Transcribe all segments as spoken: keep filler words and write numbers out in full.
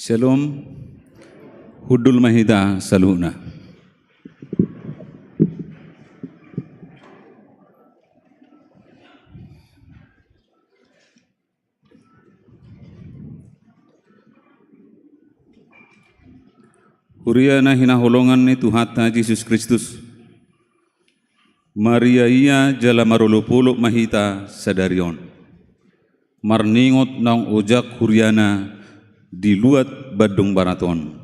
Syalom. Hundul ma hita saluhutna. Huria na hinaholongan ni Tuhanta Jesus Kristus. Mariaia jala marolopolop ma hita sadari on. Marningot naung ojak huriana di luat Bandung Barat on.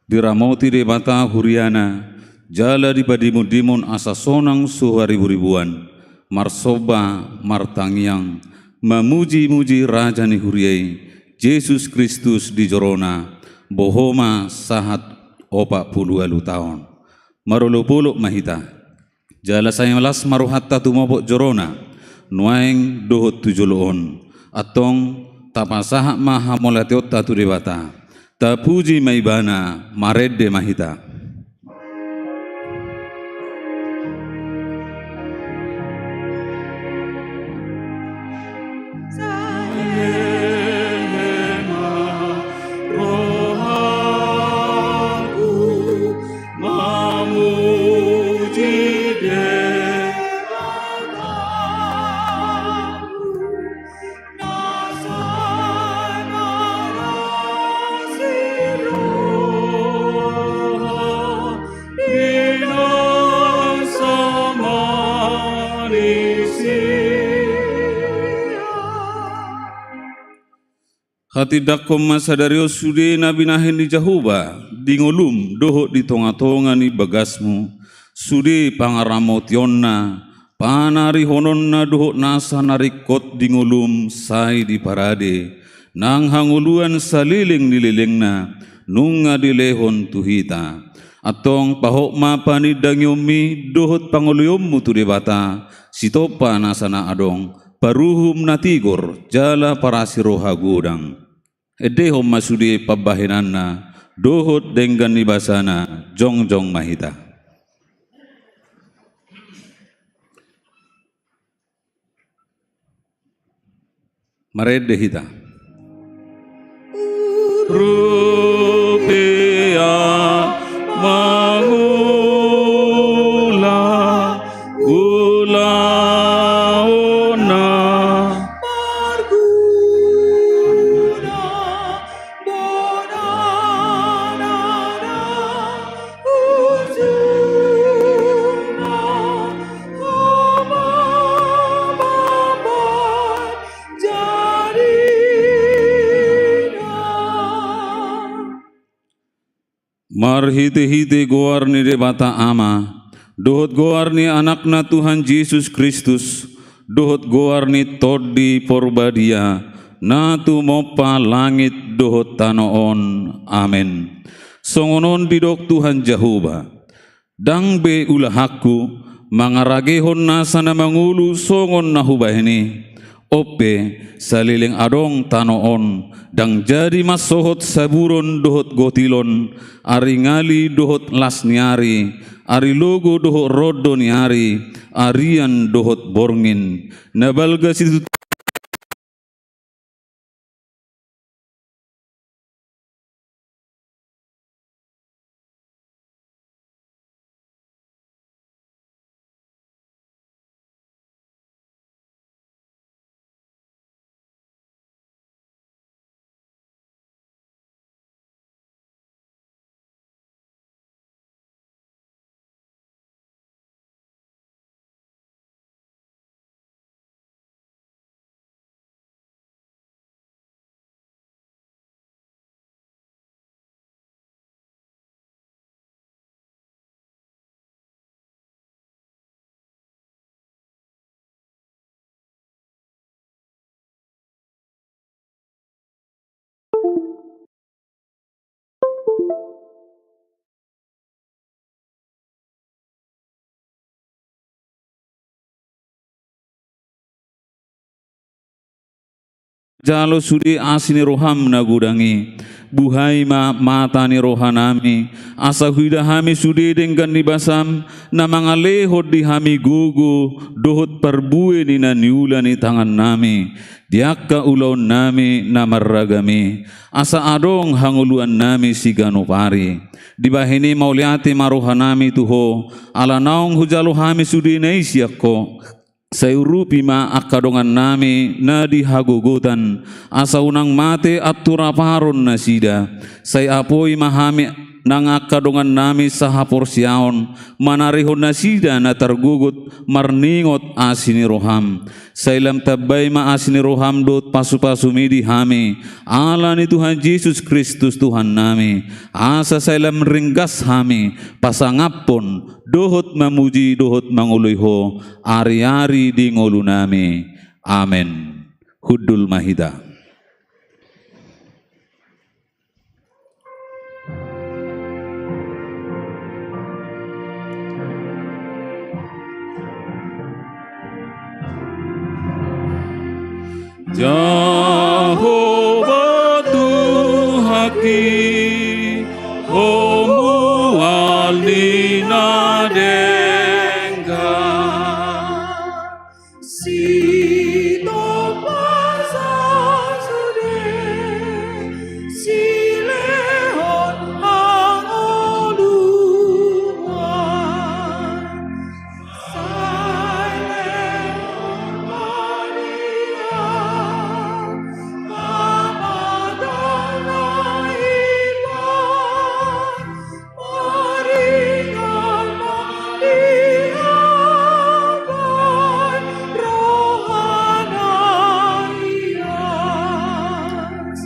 Diramoti Debata huriana, jala dipadimundimun asa sonang so hariburibuan, marsomba, martangiang, mamujimuji Raja ni huria i, Jesus Kristus di jorona, bohoma sahat opat pulu ualu taon. Marolopolop ma hita. Jala sai las ma rohanta tumopot jorona, nuaeng dohot tu jolo on. Antong, tapasahat ma hamauliateonta tu Debata. Tapuji ma Ibana, marende ma hita. Hatindanghon ma sadari on sude na binahen ni Jahowa di ngolum dohot di tongatonga ni bagasmu, sude pangaramotionna, panarihononna dohot nasa na ringkot di ngolum sai diparade, nang hangoluan saleleng ni lelengna, nunga dilehon tu hita. Antong pahot ma panindangionmi dohot pangoleonmu tu Debata, sitompa nasa na adong, paruhum na tigor, jala parasi roha godang. Endehon ma sude pambahenanna, dohot denggan ni basana, jongjong ma hita. Marende hita. Rupia mangula ulaonna. Marhitehite goar ni Debata Ama, dohot goar ni Anakna Tuhan Jesus Kristus, dohot goar ni Tondi Porbadia, na tumompa langit dohot tano on. Amen. Songon on didok Tuhan Jahowa. Ndang be ulahanku mangaragehon nasa na mangolu songon na hubahen i. On pe, saleleng adong tano on, ndang jadi mansohot saburon dohot gotilon, ari ngali dohot las ni ari, ari logo dohot rondo ni ari, arian dohot borngin. Na balga situtu Jalo sude asi ni roham na godang i, Buhai ma mata ni rohanami, asa huida hami sude denggan ni basam, na mangalehon di hami gogo dohot parbue ni na niula ni tangannami di angka ulaonnami na marragam i, asa adong hangoluannami siganup ari. Dibahen i mauliate ma rohanami tu Ho, ala naung hujalo hami sudena i sian Ho. Sai urupi ma angka dongannami na di hagogotan, asa unang mate antu raparon nasida. Sai apoi ma hami nang angka dongannami sahaporseaon, manarihon nasida na targogot marningot asi ni roham. Sai lam tambai ma asi ni roham dohot pasupasumi di hami, ala ni Tuhan Jesus Kristus Tuhannami, asa sai lam ringgas hami pasangaphon dohot mamuji dohot mangoloi Ho ariari di ngolunami. Amen. Hundul ma hita. Jahowa Tuhanki, Ho mual ni na denggan. Sitopasa sude silehon hangoluan. Sai lehon ma di Ho hamatean na hipas. Maringan ma di Ho bahen roha na ias.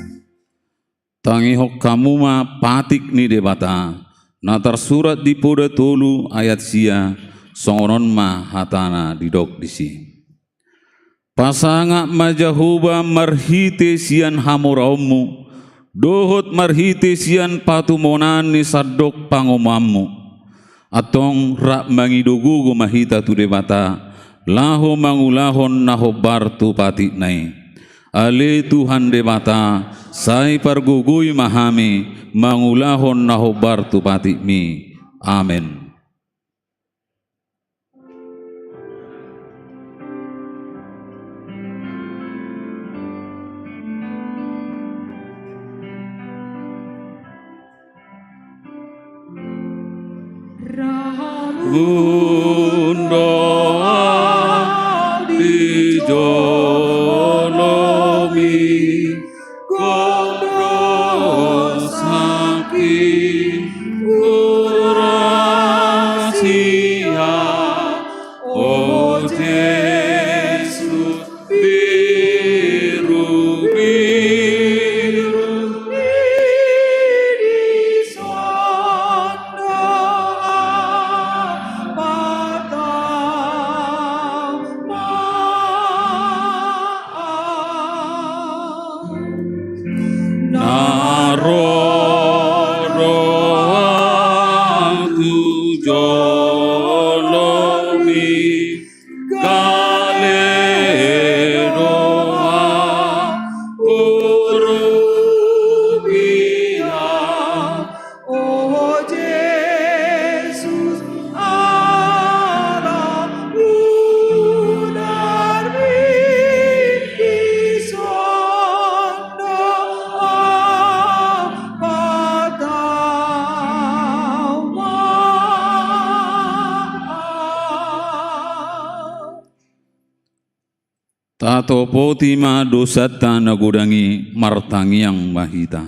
Tangihon hamu ma patik ni Debata, na tarsurat di Poda tolu ayat sia, songon on ma hatana didok disi. Pasangap ma Jahowa marhite sian hamoraonmu, dohot marhite sian patumonaan ni sandok pangomoanmu. Antong rap mangido gogo ma hita tu Debata, laho mangulahon na hombar tu patikna i. Ale Tuhan Debata, sai pargogoi ma hami mangulahon na hombar tu patikmi. Amen. Ramun do au di jolomi, gok do sangkingku rasia, o Jesus. Birubiru i dison do au patau ma au. Na ro do au tu jolomi, gale do au urupi au, o Jesus, ala mudarmi dison do au patau ma au. Tatopoti ma dosanta na godang i, martangiang ma hita.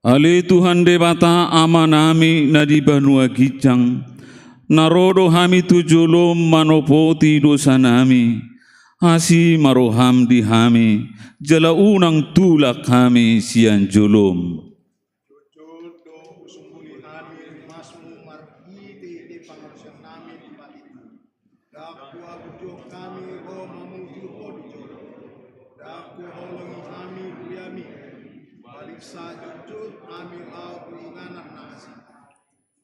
Ale Tuhan Debata Amanami na di banua ginjang, na ro do hami tu jolom manopoti dosanami, asi ma roham di hami, jala unang tulak hami sian jolom. Jotjot do husungkuli hami rimasmu marhitehite pangalusionnami di patikmu. Ndang huabujuhon hami ro mamuji ho di jolo. Ndang huhaholongi hami huriami. Paliksa jotjot hami laho tu inganan na asing.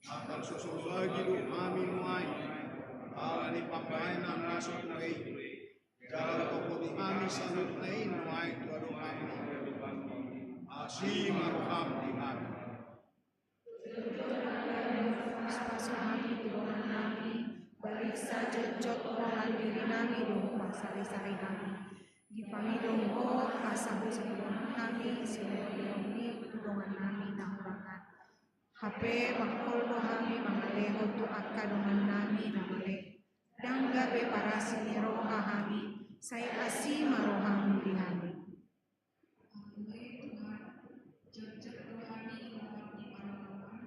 Angka so sombagi do hami nuaeng, ala ni pambahenan na so tua i. Jala topoti hami saluhutna i nuaeng tu adopanmu. Asi ma roham di hami. Pasu-pasu hami tu Tuhan nami, bariksa jotjot holan diri nami dohot sari-sari hami. Dipangido Ho asa husahat hami sileholehomi tu dongan nami na hurang an. Hape mangkol do hami mangalehon tu angka dongan nami na mate. Ndang gabe parasi ni roha hami, sai asi ma roham di hami. Ale Tuhan, jotjot do hami di paradaban,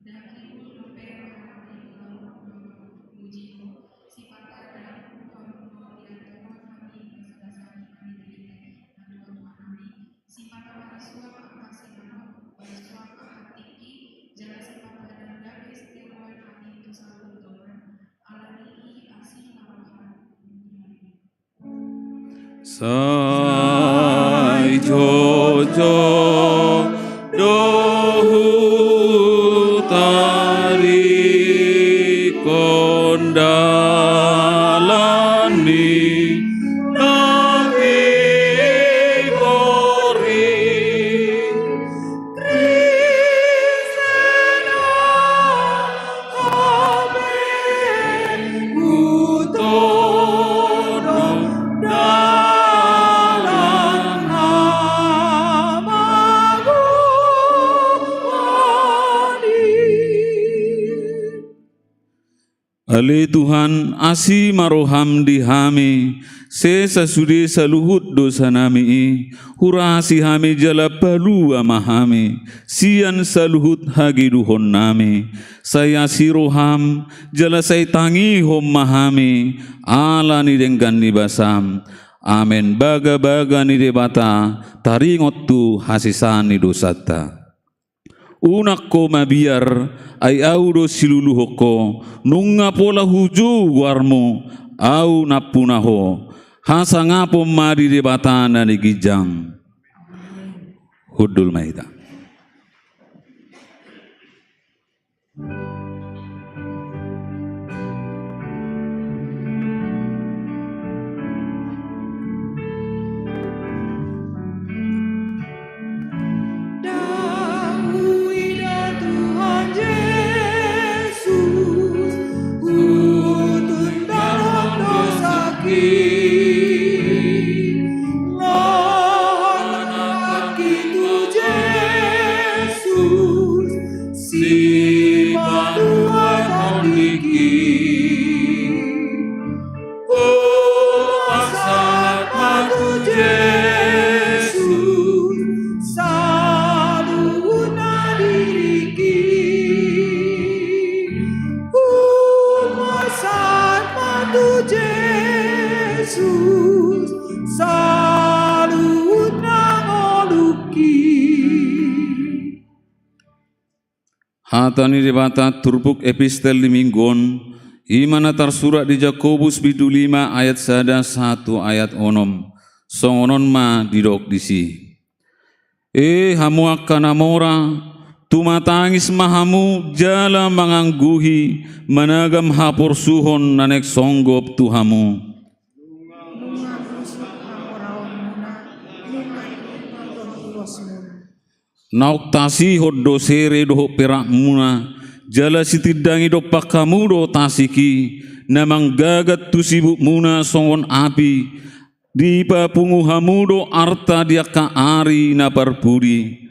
ndang hibul dope roha nami laho mamujijolo. Sipata ndang huhut hamu di tonga-tonga hami, basa-basa ni pangidoan na tua-tua nami. Sipata marsuap angka simanot, marsuap angka tingki, jala sipata ndang gabe sitiruon hami tu saluhut dongan. Alani i asi ma roham. Sai jotjot do hutadingkon dalan ni na tigor i. Ale Tuhan, asi ma roham di hami, sesa sude saluhut dosa nami i, hurasi hami jala palua ma hami sian saluhut hageduhon nami, sai asi roham jala sai tangihon ma hami ala ni denggan ni basam. Amen. Bagabaga ni Debata taringot tu hasesaan ni dosanta. Unang ho mabiar, ai ahu do siluluhon ho, nunga pola hujou goarmu, ahu nampuna ho. Hasangapon ma di Debata na di ginjang. Hundul ma hita. Ndang huida Tuhan Jesus, hutundalhon dosangki. Lohot tanganki tu Jesus, sipaluat tondingki. Hupasahat ma tu Jesus saluhutna diringki. Hupasahat ma tu Jesus saluhutna ngolungki. Hata ni Debata turpuk epistel di minggu on, i ma na tarsurat di Jakobus bindu lima ayat sada sahat tu ayat onom. Songon on ma didok disi. E hamu angka na mora, tumatangis ma hamu jala mangangguhi, managam haporsuhon na naeng songgop tu hamu. Nunga husut hamoraonmuna, nunga ihut do ulosmuna. Naung taasihon do sere dohot perakmuna, jala sitindangi dompak hamu do tasik i, na manggagat tu sibukmuna songon api, dipapungu hamu do arta di angka ari na parpudi.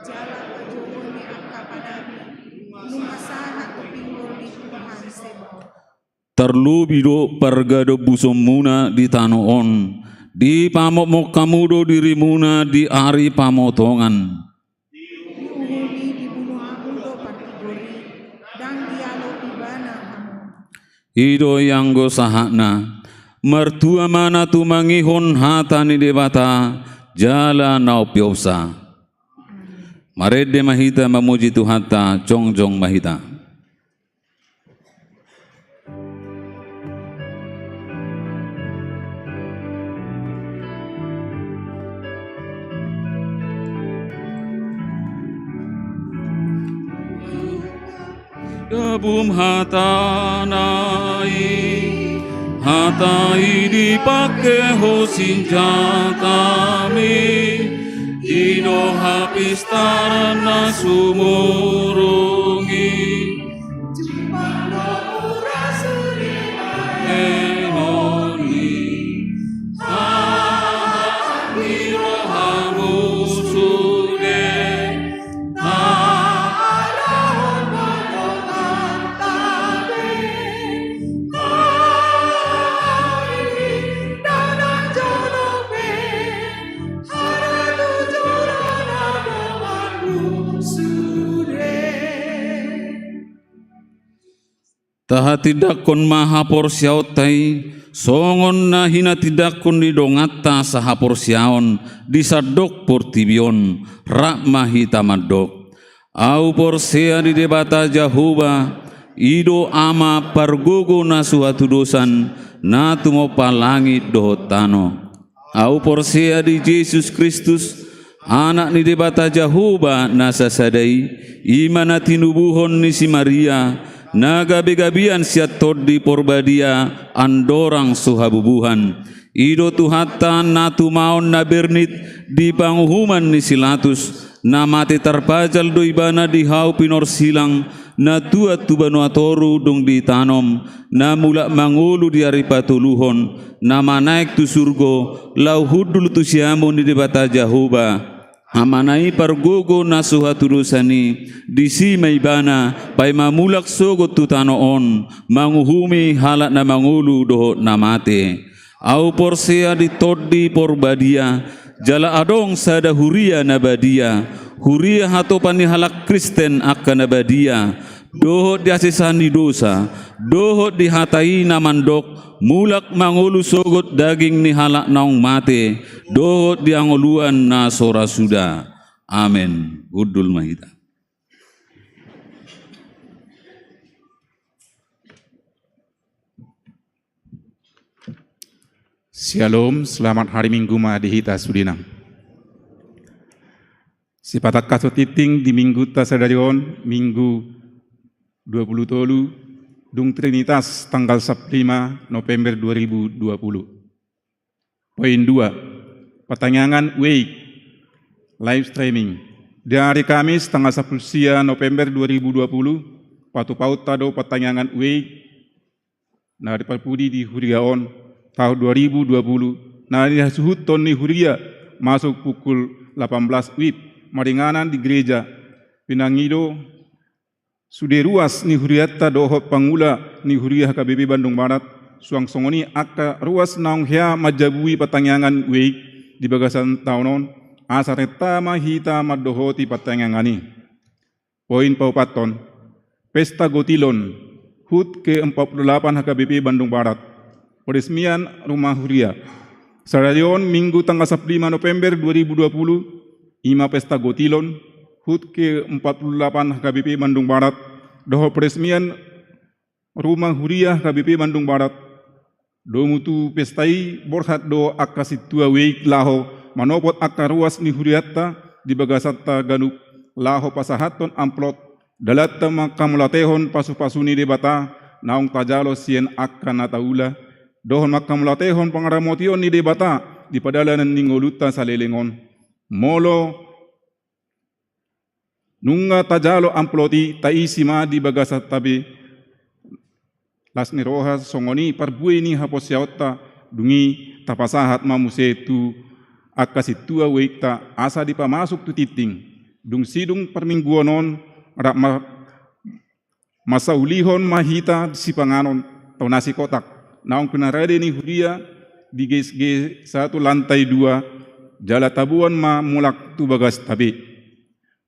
Jala pajouon ni angka panami, nunga sahat tu pinggol ni Tuhan Sebaot. Tarlobi do pargadobusonmuna di tano on, dipamokmok hamu do dirimuna di ari pamotongan. Diuhumi, dibunu hamu do partigor i, ndang dialo ibana hamu. I do i anggo sahatna, martua ma na tumangihon hata ni Debata, jala na umpeopsa. Marende ma hita mamuji Tuhanta, jongjong ma hita. Dabum hatana i, hata i dipangke ho sinjatami, i do hapistaran na sumurung i. Jumpang do mura sude bahenon i, haha i rohamu sude. Tahatindangkon ma haporseaonta i, songon na hinatindangkon ni donganta sahaporseaon di sandok portibi on, rap ma hita mandok. Ahu porsea di Debata Jahowa, i do Ama pargogo na so hatudosan, na tumompa langit dohot tano. Ahu porsea di Jesus Kristus, Anak ni Debata Jahowa na sasada i, i ma na tinubuhon ni si Maria, na gabegabean sian Tondi Porbadia andorang so habubuhan. I do Tuhanta na tumaon na bernit di panguhuman ni si Latus, na mate tarpajal do ibana di hau pinorsilang, na tuat tu banua toru dung ditanom, na mulak mangolu di ari patoluhon, na manaek tu surgo, laho hundul tu siamun ni Debata Jahowa. Amana i pargogo na so hatudosan i, disi ma ibana, paima mulak sogot tu tano on, manguhumi halak na mangolu dohot na mate. Ahu porsea di Tondi Porbadia, jala adong sada huria na badia, huria hatopan ni halak Kristen angka na badia, dohot di hasesaan ni dosa, dohot di hata i na mandok, mulak mangolu sogot daging ni halak naung mate, dohot di hangoluan na so ra suda. Amen. Hundul ma hita. Syalom, selamat hari Minggu ma di hita sudena. Sipatangkashon tingting di Minggunta sadari on, Minggu dua puluh tolu, dung Trinitas, tanggal sampulu lima November dua ribu dua puluh. Poin dua, Patangiangan Wake, live streaming. Di ari Kamis, tanggal sampulu sia November dua ribu dua puluh, patupaonta do Patangiangan Wake, na diparpudi di huria on, taon dua ribu dua puluh, na nihasuhuthon ni huria masuk pukul delapan belas wib, maringanan di gereja. Pinangido sude ruas ni hurianta dohot pangula ni huria H K B P Bandung Barat, suang songon i angka ruas naung hea manjabui Patangiangan Wake di bagasan taon on, asa renta ma hita mandohoti patangiangan i. Poin paopathon, Pesta Gotilon, hut ke empat puluh delapan H K B P Bandung Barat, peresmian rumah huria. Sadari on, Minggu tanggal sampulu lima November dua ribu dua puluh, i ma Pesta Gotilon, hut ke empat puluh delapan H K B P Bandung Barat, dohot peresmian rumah huria H K B P Bandung Barat. Domu tu pesta i borhat do angka sintua Wake laho manopot angka ruas ni hurianta di bagasanta ganup laho pasahathon amplop, dalanta manghamauliatehon pasupasu ni Debata naung tajalo sian angka na taula, dohot manghamauliatehon pangaramotion ni Debata di pardalanan ni ngolunta saleleng on. Molo nunga tajalo amplop i, taisi ma di bagasanta be las ni roha, songon i parbue ni haporseaonta, dung i tapasahat ma muse tu angka sintua Waketa asa dipamasuk tu tingting. Dung sidung parmingguon on, rap ma Masaulihon ma hita sipanganon, tona sikotak, naung pinarade ni huria di G S G satu lantai dua, jala taboan ma mulak tu bagasta be.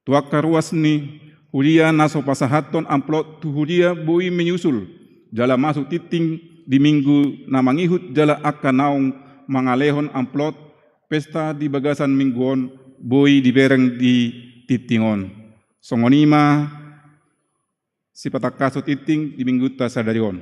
Tu angka ruas ni huria na so pasahathon amplop tu huria boi menyusul, jala masuk tingting di minggu na mangihut jala angka naung mangalehon amplop pesta di bagasan minggu on boi dibereng di tingting on. Songon i ma sipatangkashon tingting di minggunta sadari on.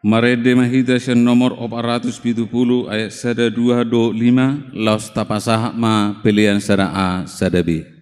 Marende ma hita sian nomor opat ratus pitu pulu ayat sada, dua dohot lima, laos tapasahat ma pelean sada A sada B.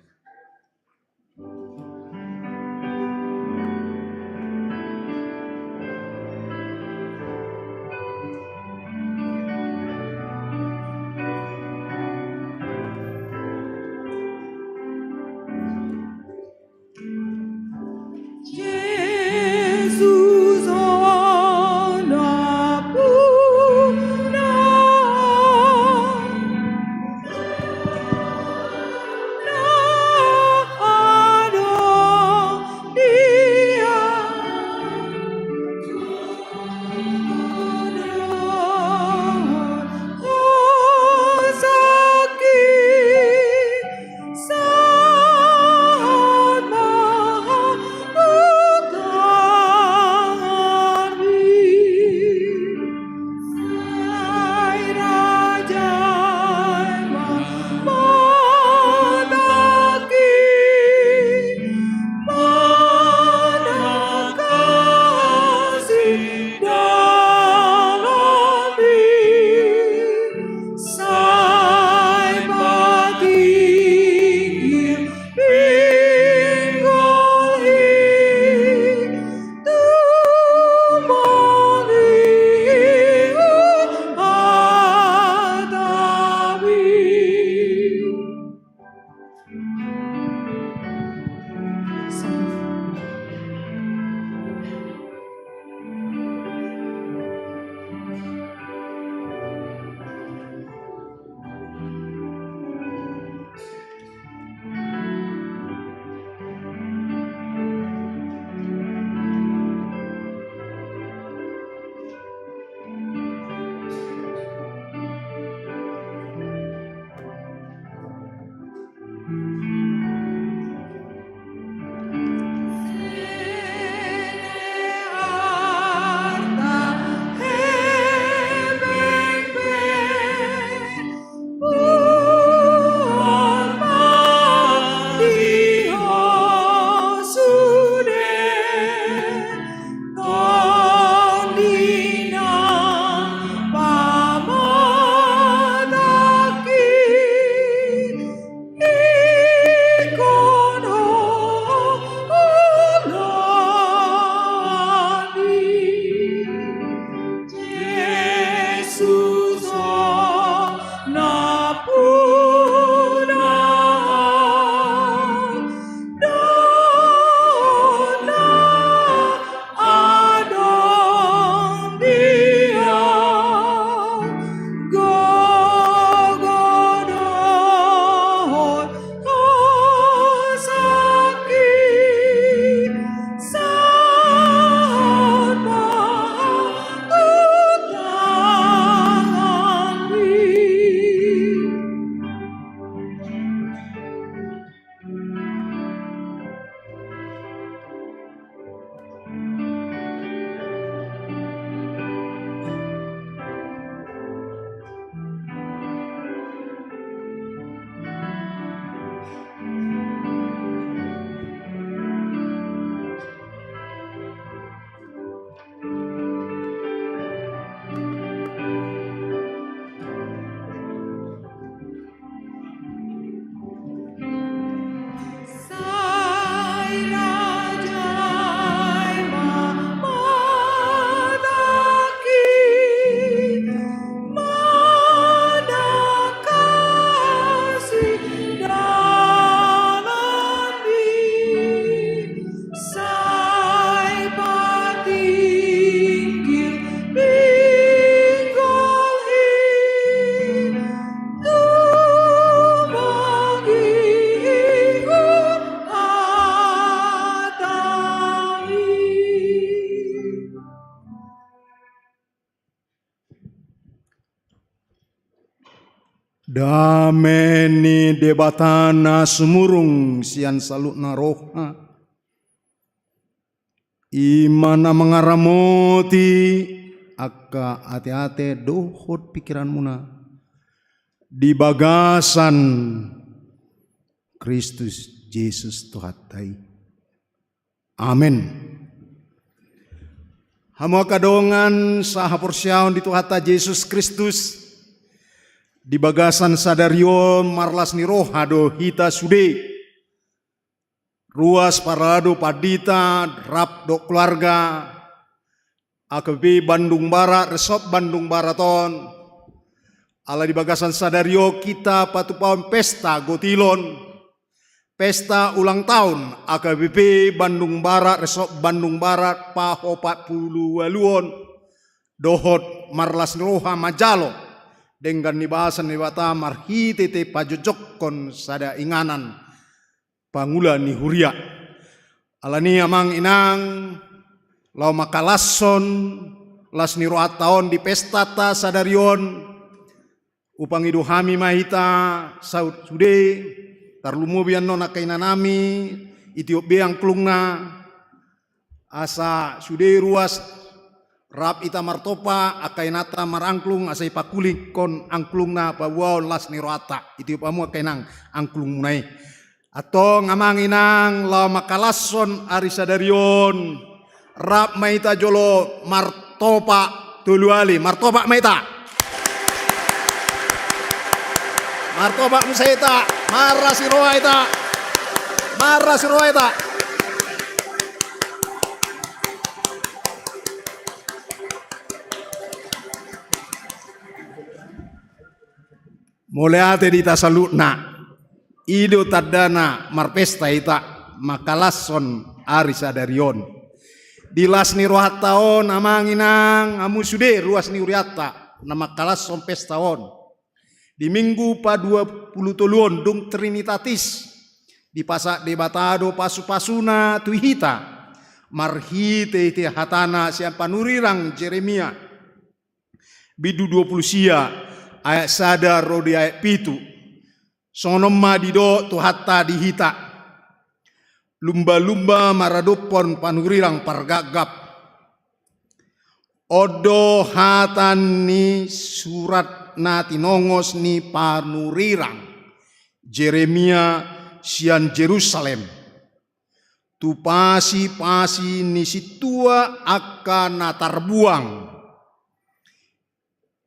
Dame ni Debata na sumurung sian saluhutna roha, i ma na mangaramoti angka ateate dohot pingkiranmuna di bagasan Kristus Jesus Tuhanta i. Amen. Hamu angka dongan sahaporseaon di Tuhanta Jesus Kristus, di bagasan sadari on marlas ni roha do hita sude, ruas parhalado pandita rap dohot keluarga, A K B P Bandung Barat, Resort Bandung Barat on, ala di bagasan sadari on hita patupaon pesta gotilon, pesta ulang tahun A K B P Bandung Barat, Resort Bandung Barat, paopat pulu ualuhon, dohot marlas ni roha manjalo denggan ni bagasan Debata marhitehite pajojongkon sada inganan pangula ni huria. Alani amang inang, laho mangkalashon las ni rohanta on di pestanta sadari on, hupangido hami ma hita saut sude, tarlumobi annon angka inanami, itiop be angklungna, asa sude ruas rap hita martompa, angka inanta marangklung, asa ipangkulingkon angklungna paboaon las ni rohanta. Itiop hamu angka inang angklungmuna i. Antong amang inang, laho mangkalashon ari sadari on, rap ma hita jolo martompa tolu hali, martompa ma hita. Martompa muse hita, marlas ni roha hita, marlas ni roha hita. Mauliate di hita saluhutna. I do tandana marpesta hita, mangkalashon ari sadari on. Di las ni rohanta on amang inang, hamu sude ruas ni hurianta na mangkalashon pesta on. Di Minggu paduapulutoluhon dung Trinitatis, dipasahat Debata do pasupasuna tu hita marhitehite hatana sian panurirang Jeremia, bindu dua pulu sia, ayat sada ro di ayat pitu. Songon on ma didok Tuhanta di hita: Lumbalumba maradophon panurirang pargapgap. On do hata ni surat na tinongos ni panurirang Jeremia sian Jerusalem tu pasipasi ni sintua angka na tarbuang,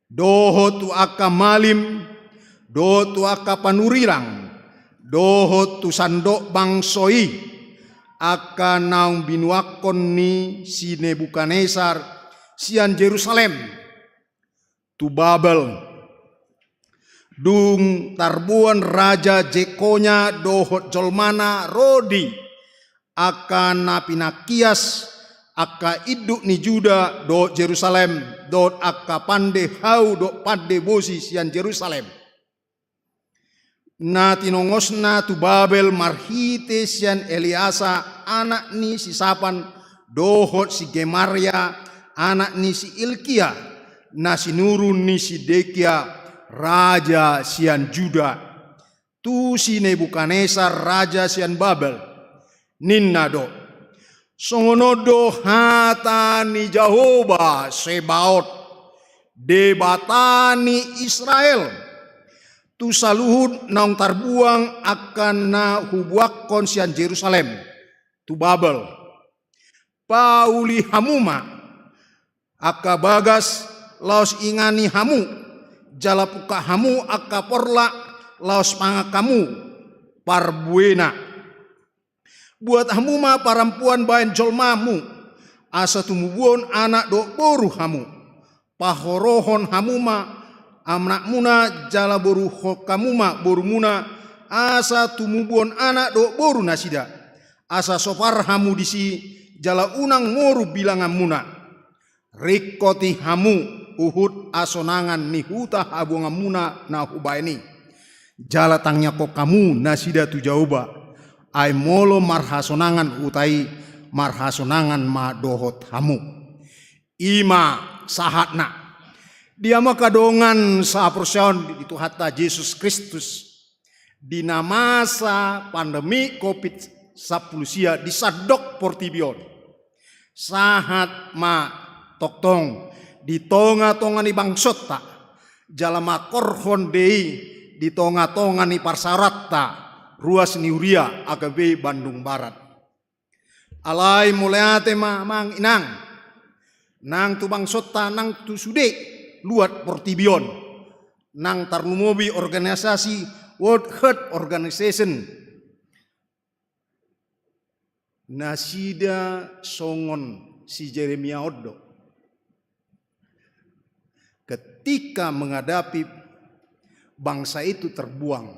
dohot tu angka malim, dohot tu angka panurirang, dohot tu sandok bangso i, angka naung binuangkon ni si Nebukadnesar sian Jerusalem tu Babel. Dung tarbuan raja Jekonya dohot jolmana ro di angka na pinangkias angka induk ni Juda dohot Jerusalem, dohot angka pande hau dohot pande bosi sian Jerusalem, na tinongosna tu Babel marhite sian Eleasa anak ni si Sapan dohot si Gemaria anak ni si Ilkia, na sinuru ni Sidekia, raja sian Juda, tu si Nebukadnesar raja sian Babel. Ninna do: Songon on do hata ni Jahowa Sebaot, Debata ni Israel, tu saluhut naung tarbuang angka na hubuangkon sian Jerusalem tu Babel: Pauli hamu ma angka bagas, laos ingani hamu, jala pungka hamu angka porlak, laos mangan hamu parbuena. Buat hamu ma parampuan bahen jolmamu, asa tumubuhon anak dohot boru hamu. Pahorohon hamu ma anakmuna jala boruhon hamu ma borumuna, asa tumubuhon anak dohot boru nasida. Asa sopar hamu disi, jala unang moru bilanganmuna. Ringkoti hamu huhut hasonangan ni huta habuanganmuna na hubahen i. Jala tangiangkon hamu nasida tu Jahowa, ai molo marhasonangan huta i, marhasonangan ma dohot hamu. I ma sahatna. Dia ma angka dongan sahaporseaon di Tuhanta Jesus Kristus, di na masa pandemi covid sampulu sia di sandok portibi on. Sahat ma tongtong di tonga-tonga ni bangsonta, jala mangkorhon be i di tonga-tonga ni parsaoranta ruas ni huria H K B Bandung Barat. Alai mauliate ma amang inang, nang tu bangsonta nang tu sude luat portibi on, nang tarlumobi organisasi World Health Organization. Nasida songon si Jeremia on do. Ketika menghadapi bangsa itu terbuang,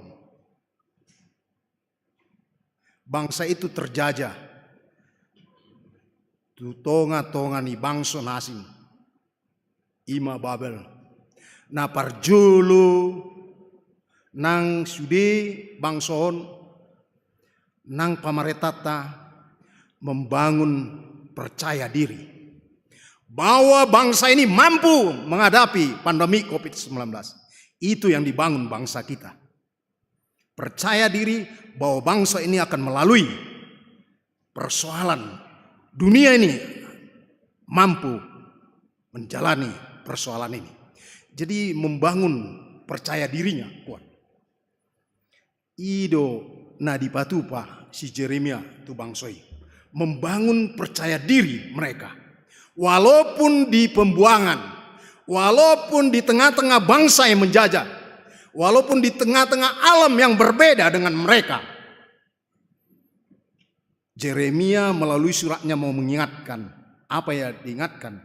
bangsa itu terjajah tu tonga-tonga ni bangso na asing, i ma Babel. Na parjolo nang sude bangso on, nang pamarentanta membangun percaya diri bahwa bangsa ini mampu menghadapi pandemi covid sembilan belas. Itu yang dibangun bangsa kita. Percaya diri bahwa bangsa ini akan melalui persoalan, dunia ini mampu menjalani persoalan ini. Jadi membangun percaya dirinya kuat. I do na dipatupa si Jeremia tu bangso i. Membangun percaya diri mereka. Walaupun di pembuangan, walaupun di tengah-tengah bangsa yang menjajah, walaupun di tengah-tengah alam yang berbeda dengan mereka, Jeremia melalui suratnya mau mengingatkan. Apa yang diingatkan?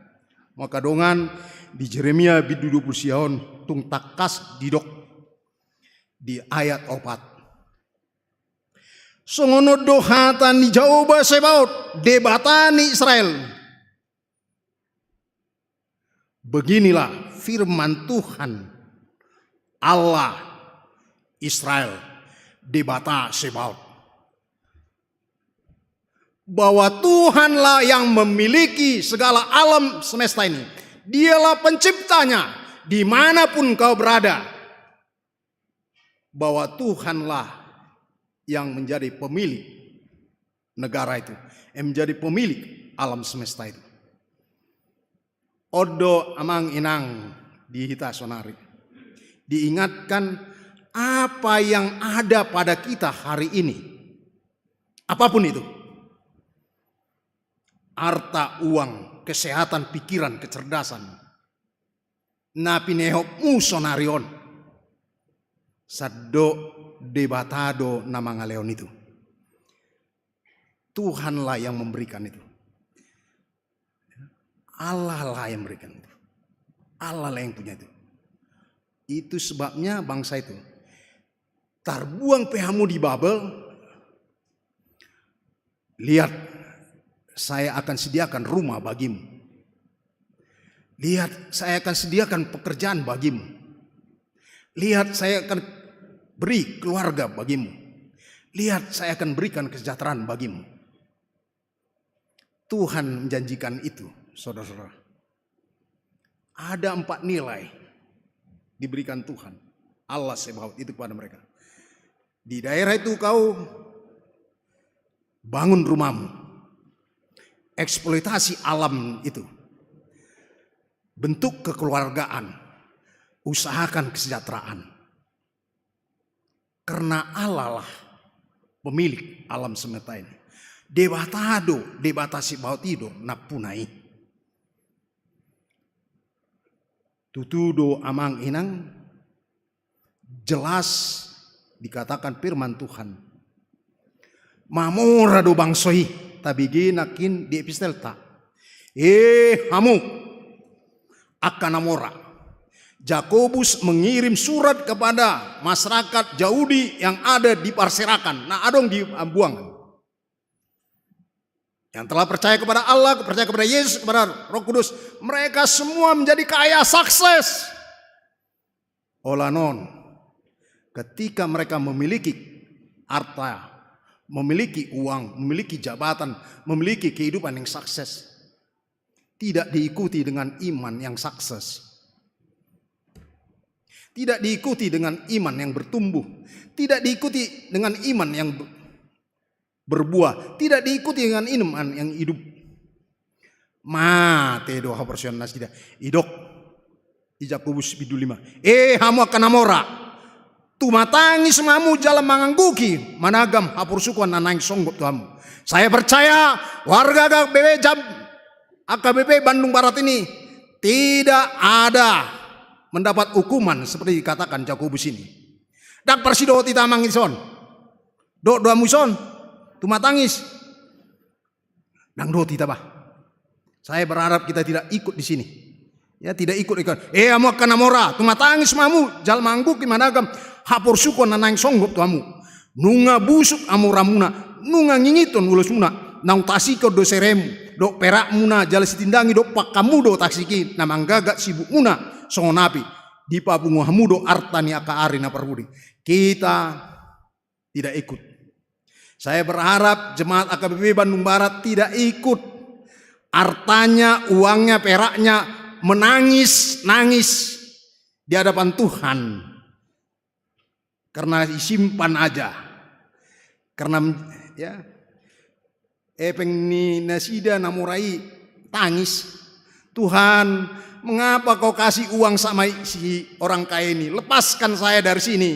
Maka dongan, di Jeremia bindu dua pulu sia on tung tangkas didok di ayat opat. Songon on do hata ni Jahowa Sebaot, Debata ni Israel. Beginilah firman Tuhan, Allah Israel, Debata Sebaot, bahwa Tuhanlah yang memiliki segala alam semesta ini. Dialah penciptanya, dimanapun kau berada. Bahwa Tuhanlah yang menjadi pemilik negara itu, yang menjadi pemilik alam semesta itu. On do amang inang di hita saonari. Diingatkan apa yang ada pada kita hari ini. Apapun itu. Arta, uang, kesehatan, pikiran, kecerdasan. Na pinehopmu saonari on. Sandok Debata do na mangalehon itu. Tuhanlah yang memberikan itu. Allah lah yang memberikan itu. Allah lah yang punya itu. Itu sebabnya bangsa itu. Tarbuang pe hamu di Babel, lihat, saya akan sediakan rumah bagimu. Lihat, saya akan sediakan pekerjaan bagimu. Lihat, saya akan beri keluarga bagimu. Lihat, saya akan berikan kesejahteraan bagimu. Tuhan menjanjikan itu, saudara-saudara. Ada empat nilai diberikan Tuhan, Allah Sebaot itu kepada mereka. Di daerah itu kau bangun rumahmu, eksploitasi alam itu, bentuk kekeluargaan, usahakan kesejahteraan. Karena Allah lah pemilik alam semesta ini. Debata do, Debata Sebaot i do nampuna i. Tutu do amang inang, jelas dikatakan firman Tuhan. Mamora do bangso i, tabege nangkin di epistelta. Eh, hamu angka na mora. Jakobus mengirim surat kepada masyarakat Yahudi yang ada di parserakan, na adong di hambuangan. Yang telah percaya kepada Allah, percaya kepada Yesus, kepada Roh Kudus, mereka semua menjadi kaya, sukses. Holan on, ketika mereka memiliki harta, memiliki uang, memiliki jabatan, memiliki kehidupan yang sukses, tidak diikuti dengan iman yang sukses. Tidak diikuti dengan iman yang bertumbuh, tidak diikuti dengan iman yang ber-, berbuah, tidak diikuti dengan iman yang hidup. Mate do haporseaon nasida. Didok di Jakobus bindu lima: E hamu angka na mora, tumatangis ma hamu jala mangangguhi managam haporsukoan na naeng songgop tu hamu. Saya percaya warga H K B P Jam-, H K B P Bandung Barat ini tidak ada mendapat hukuman seperti dikatakan Jakobus ini. Ndang parsidohot hita amang dison. Dohot do hamu dison tumatangis? Ndang dohot hita bah. Saya berharap kita tidak ikut di sini. Ya, tidak ikut, ikut. E hamu angka na mora, tumatangis ma hamu jala mangangguhi managam haporsukoan na naeng songgop tu hamu. Nunga busuk hamuramuna, nunga ngingithon ulosmuna, naung tasik do seremu dohot perakmuna, jala sitindangi dohot pangkamu do tasik i, na manggagat sibukmuna songon api. Dipapungu hamu do arta ni angka ari na parpudi. Kita tidak ikut. Saya berharap jemaat H K B P Bandung Barat tidak ikut. Artanya, uangnya, peraknya menangis-nangis di hadapan Tuhan. Karena disimpan aja. Karena, ya, epeng ni nasida na mora i tangis. Tuhan, mengapa kau kasih uang sama si orang kaya ini? Lepaskan saya dari sini.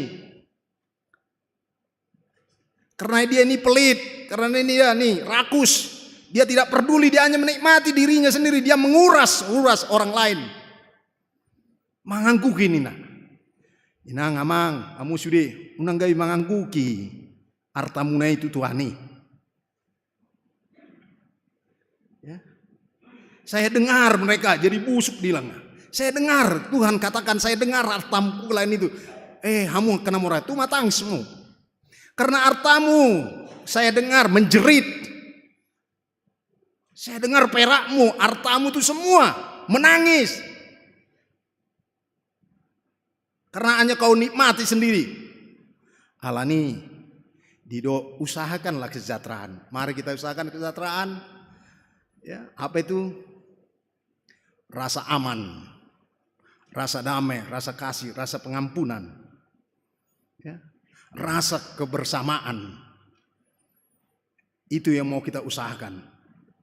Karena dia ini pelit, karena ini dia nih rakus. Dia tidak peduli, dia hanya menikmati dirinya sendiri, dia menguras, uras orang lain. Mangangguhi ninna. Inang, amang, hamu sude, unang gabe mangangguhi artamuna i tu Tuhan i. Ya. Saya dengar mereka jadi busuk, bilang. Saya dengar Tuhan katakan, saya dengar artamu lain itu. E hamu angka na mora, tumatangis hamu. Karena artamu saya dengar menjerit. Saya dengar perakmu, artamu itu semua menangis. Karena hanya kau nikmati sendiri. Alani, didok, usahakanlah kesejahteraan. Mari kita usahakan kesejahteraan. Ya, apa itu? Rasa aman, rasa damai, rasa kasih, rasa pengampunan. Ya. Rasa kebersamaan. Itu yang mau kita usahakan.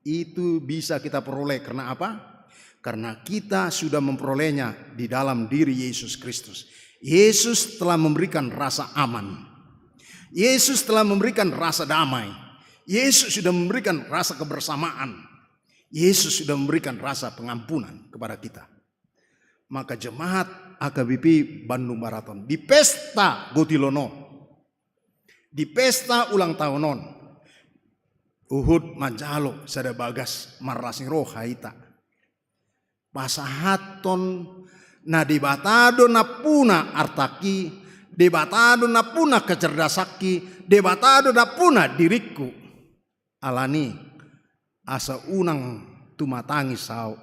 Itu bisa kita peroleh. Karena apa? Karena kita sudah memperolehnya di dalam diri Yesus Kristus. Yesus telah memberikan rasa aman. Yesus telah memberikan rasa damai. Yesus sudah memberikan rasa kebersamaan. Yesus sudah memberikan rasa pengampunan kepada kita. Maka jemaat H K B P Bandung Barat on, di pesta gotilon on, di pesta ulang tahun on, huhut manjalo sada bagas marlas ni roha hita. Pasahathon na Debata do nampuna artangki, Debata do nampuna kecerdasangki, Debata do nampuna diringku. Alani, asa unang tumatangis hau,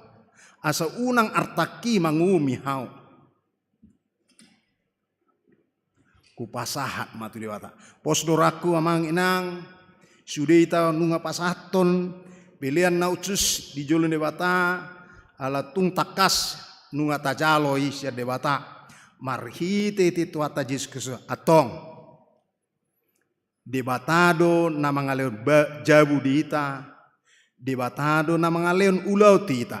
asa unang artangki manguhumi hau. Hupasahat ma tu Debata. Pos do rohangku amang inang, sude hita nunga pasahathon pelean na hushus di jolo ni Debata, ala tung tangkas nunga tajalo i sian Debata marhitehite Tuhanta Jesus Kristus. Antong. Debata do na mangalehon ba-, jabu di hita, Debata do na mangalehon ulaon di hita,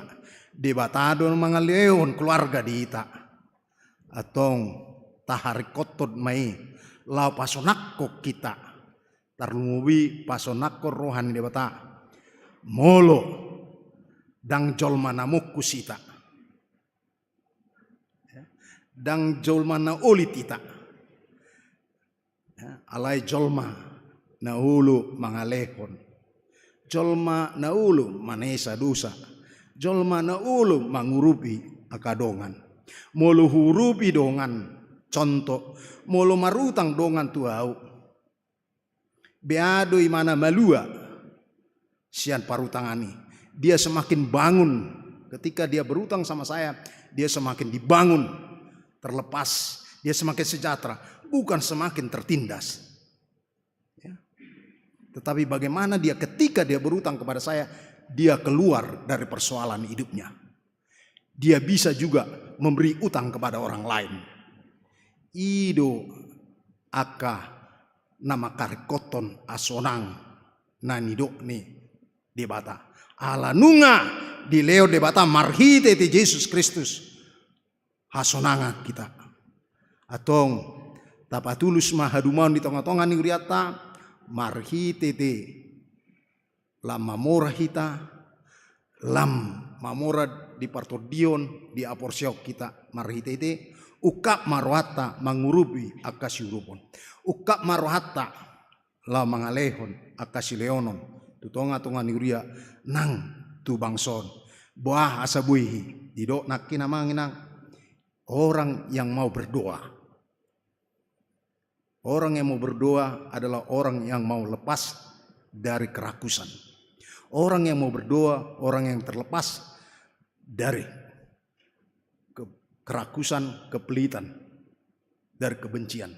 Debata do na mangalehon keluarga di hita. Antong, taharingkothon ma i, laho pasonanghon hita, tarlumobi pasonanghon roha ni Debata. Molo ndang jolma na mungkus hita, ndang jolma na olit hita. Ya, alai jolma na olo mangalehon, jolma na olo manesa dosa, jolma na olo mangurupi angka dongan. Molo huurupi dongan, contoh, molo marutang dongan tu ahu, bea do imana malua sian parutangan i. Dia semakin bangun. Ketika dia berutang sama saya, dia semakin dibangun, terlepas, dia semakin sejahtera, bukan semakin tertindas. Ya. Tetapi bagaimana dia ketika dia berutang kepada saya, dia keluar dari persoalan hidupnya. Dia bisa juga memberi utang kepada orang lain. I do angka na mangkaringkothon hasonangan na nidok ni Debata. Ala nunga dilehon Debata marhitehite Jesus Kristus hasonangan hita. Antong, tapatulus ma hadumaon di tongatonga ni hurianta, marhitehite lam mamora hita, lam mamora di partondion, di haporseaon hita marhitehite, ungkap ma rohanta mangurupi angka siurupon. Ungkap ma rohanta laho mangalehon angka silehononta tu tongatonga ni huria nang tu bangso on. Boha asa boi didok nangkin, amang inang, orang yang mau berdoa. Orang yang mau berdoa adalah orang yang mau lepas dari kerakusan. Orang yang mau berdoa, orang yang terlepas dari ke-, kerakusan, kepelitan, dari kebencian.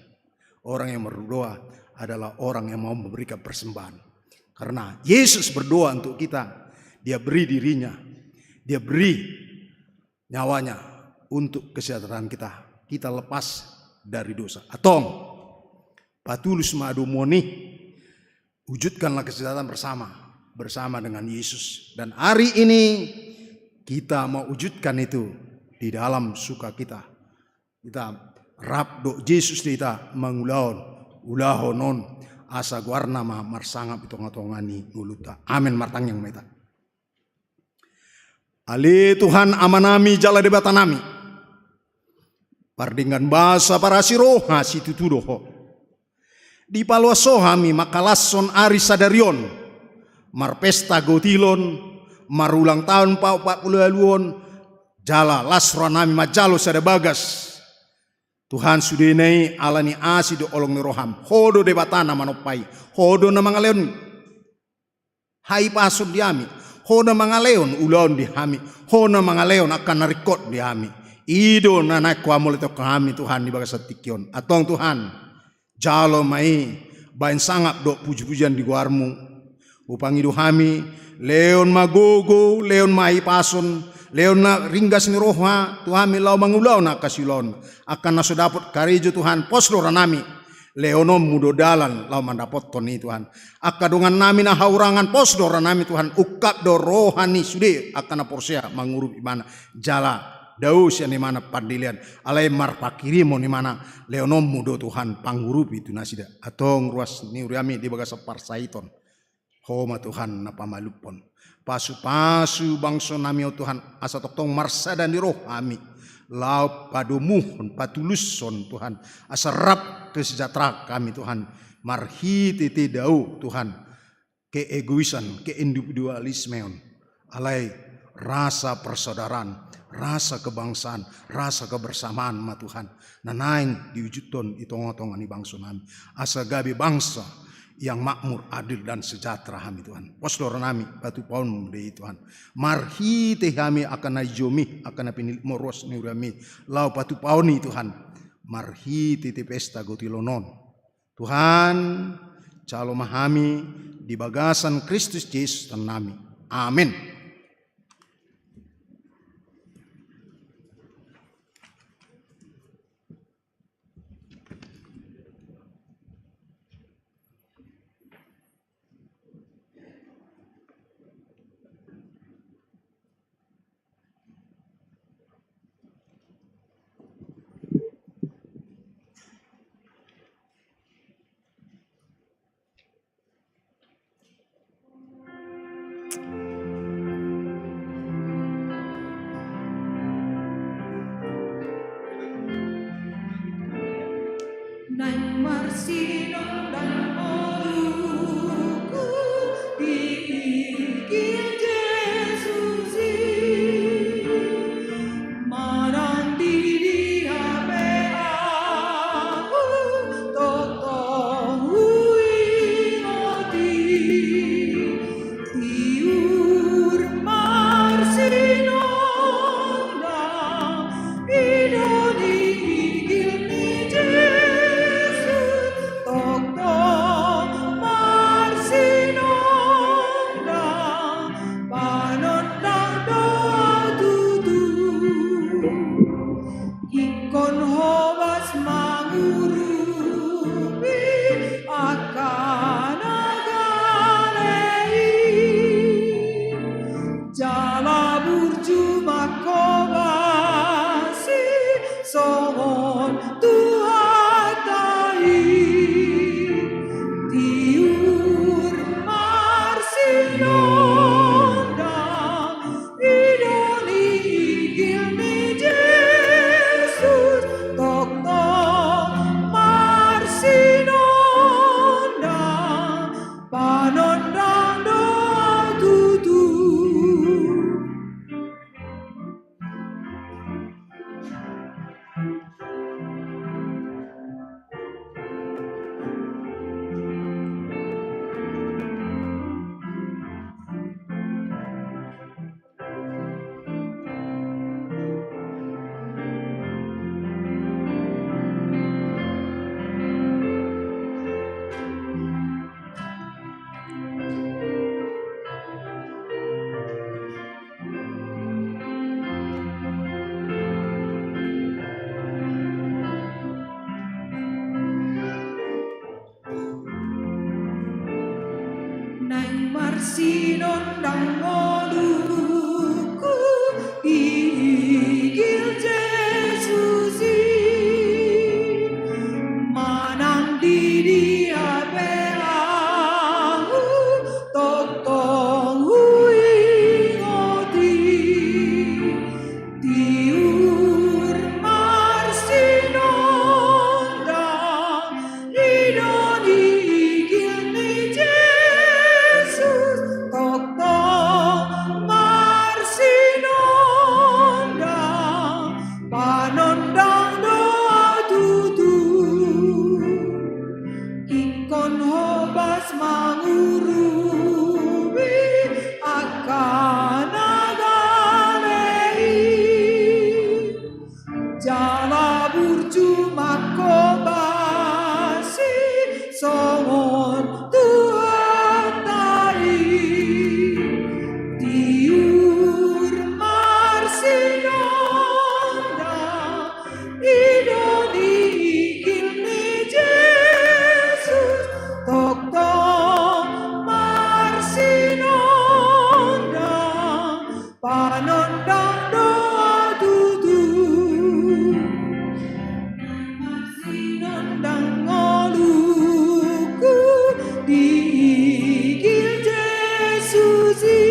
Orang yang berdoa adalah orang yang mau memberikan persembahan. Karena Yesus berdoa untuk kita, dia beri dirinya, dia beri nyawanya untuk kesejahteraan kita. Kita lepas dari dosa. Antong, patulus ma hadomuan i, wujudkanlah kesejahteraan bersama, bersama dengan Yesus. Dan hari ini kita mau wujudkan itu di dalam sukacita. Kita rap dohot Jesus do hita mangulahon ulaon on, asa goarna ma marsangap di tongatonga ni ngolunta. Amen. Martangiang ma hita. Ale Tuhan Amanami jala Debatanami, pardenggan basa, parasi roha, situtu do Ho. Dipaloas Ho hami mangkalashon ari sadari on, marpesta gotilon, marulang taon paopat pulu ualu on, jala las rohanami manjalo sada bagas. Tuhan, sudena i ala ni asi dohot holong ni roham. Ho do Debata na manompa i, Ho do na mangalehon hahipason di hami, Ho na mangalehon ulaon di hami, Ho na mangalehon angka na ringkot di hami. I do na naeng Ho hamuliathon hami, Tuhan, di bagasan tingki on. Antong, Tuhan, jalo ma i bahen sangap dohot pujipujian di goarmu. Hupangido hami, lehon ma gogo, lehon ma hahipason, lehon ma ringgas ni roha tu hami laho mangulahon angka siulaon, angka na so dapot karejo, Tuhan, pos do rohanami. Lehononmu do dalan laho mandapothon i, Tuhan. Angka dongannami na hahurangan, pos do rohanami, Tuhan, ungkap do roha ni sude angka na porsea mangurupi Ibana, jala dao sian Ibana pandelean, alai marpanghirimon Ibana, lehononmu do, Tuhan, pangurupi tu nasida. Antong ruas ni huriami di bagasan parsahiton, Ho ma, Tuhan, na pamalumhon. Pasupasu bangsonami on, Tuhan, asa tongtong marsada ni roha hami laho padomuhon, patulushon, Tuhan, asa rap kesejahteraan hami, Tuhan, marhitehite dao, Tuhan, keegoisan, keindividualismeon, alai rasa persaudaraan, rasa kebangsaan, rasa kebersamaan ma, Tuhan, na naeng diwujudhon di tongatonga ni bangsonami, asa gabe bangsa yang makmur, adil, dan sejahtera hami, Tuhan. Pos do rohanami, patupaonmu do i, Tuhan. Marhite hami angka na ijomi, angka na pinillitmu, ruas ni huriami, laho patupaon i, Tuhan, marhitehite pesta gotilon on. Tuhan, jalo ma hami di bagasan Kristus Jesus Tuhannami. Amen. Naeng marsinondang ngolungku di igil Jesus i, manang di dia pe ahu tongtong huingot i. Tiur marsinondang, i do di igil ni Jesus, tongtong marsinondang, Sinondang ngolungku di igil Jesus i, manang di dia pe ahu tongtong huingot i. Tiur marsinondang, i do ni igil ni Jesus, tongtong marsinondang, panondang do au tutu. Ingkon hobas mangurupi angka na gale i, jala burju manghobasi songon Tuhanta i. Tiur marsinondang, i do ni igil ni Jesus, tongtong marsinondang, panondang do au tutu. Marsinondang ngolungku di igil Jesus i,